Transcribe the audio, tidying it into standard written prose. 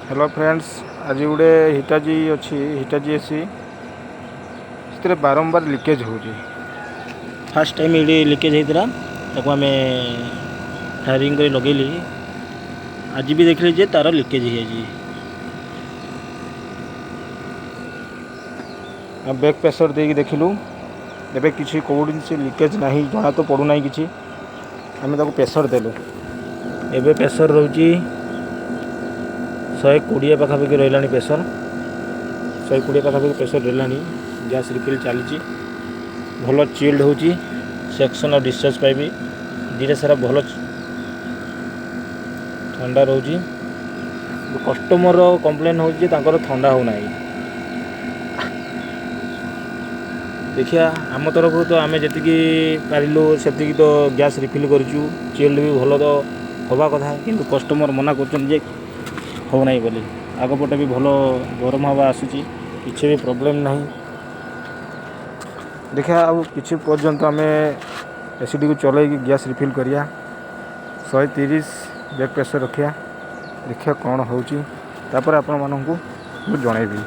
Hello friends, ଆଜି ଗୋଟେ Hitachi ଅଛି, ହିଟାଚି ଏସି, ସେଥିରେ ବାରମ୍ବାର ଲିକେଜ୍ ହେଉଛି। ଫାର୍ଷ୍ଟ ଟାଇମ୍ ଏଇଠି ଲିକେଜ୍ ହେଇଥିଲା, ତାକୁ ଆମେ ଫାୟାରିଂ କରି ଲଗେଇଲି। ଆଜି ବି ଦେଖିଲି ଯେ ତା'ର ଲିକେଜ୍ ହେଇଯାଇଛି। ଆଉ ବ୍ୟାକ୍ ପ୍ରେସର୍ ଦେଇକି ଦେଖିଲୁ, ଏବେ କିଛି କେଉଁଠି ସେ ଲିକେଜ୍ ନାହିଁ, ଜଣା ତ ପଡ଼ୁନାହିଁ କିଛି। ଆମେ ତାକୁ ପ୍ରେସର୍ ଦେଲୁ। ଏବେ ପ୍ରେସର୍ ରହୁଛି 120 ପାଖାପାଖି ରହିଲାଣି ପ୍ରେସର୍। 120 ପାଖାପାଖି ପ୍ରେସର୍ ରହିଲାଣି। ଗ୍ୟାସ୍ ରିଫିଲ୍ ଚାଲିଛି, ଭଲ ଚିଲ୍ଡ ହେଉଛି। ସେକ୍ସନ୍ ଆଉ ଡିସଚାର୍ଜ ପାଇବି ଦୁଇଟା ସାରା ଭଲ ଥଣ୍ଡା ରହୁଛି। କଷ୍ଟମର କମ୍ପ୍ଲେନ୍ ହେଉଛି ଯେ ତାଙ୍କର ଥଣ୍ଡା ହେଉନାହିଁ। ଦେଖିବା, ଆମ ତରଫରୁ ତ ଆମେ ଯେତିକି ପାରିଲୁ ସେତିକି ତ ଗ୍ୟାସ୍ ରିଫିଲ୍ କରିଛୁ। ଚିଲ୍ଡ ବି ଭଲ ତ ହେବା କଥା, କିନ୍ତୁ କଷ୍ଟମର ମନା କରୁଛନ୍ତି ଯେ ହେଉନାହିଁ ବୋଲି। ଆଗପଟେ ବି ଭଲ ଗରମ ହାୱା ଆସୁଛି, କିଛି ବି ପ୍ରୋବ୍ଲେମ୍ ନାହିଁ। ଦେଖିବା, ଆଉ କିଛି ପର୍ଯ୍ୟନ୍ତ ଆମେ ଏସିଟିକୁ ଚଲେଇକି ଗ୍ୟାସ୍ ରିଫିଲ୍ କରିବା। 130 ବ୍ୟାକ୍ ପ୍ରେସର୍ ରଖିବା, ଦେଖିବା କ'ଣ ହେଉଛି, ତାପରେ ଆପଣମାନଙ୍କୁ ମୁଁ ଜଣାଇବି।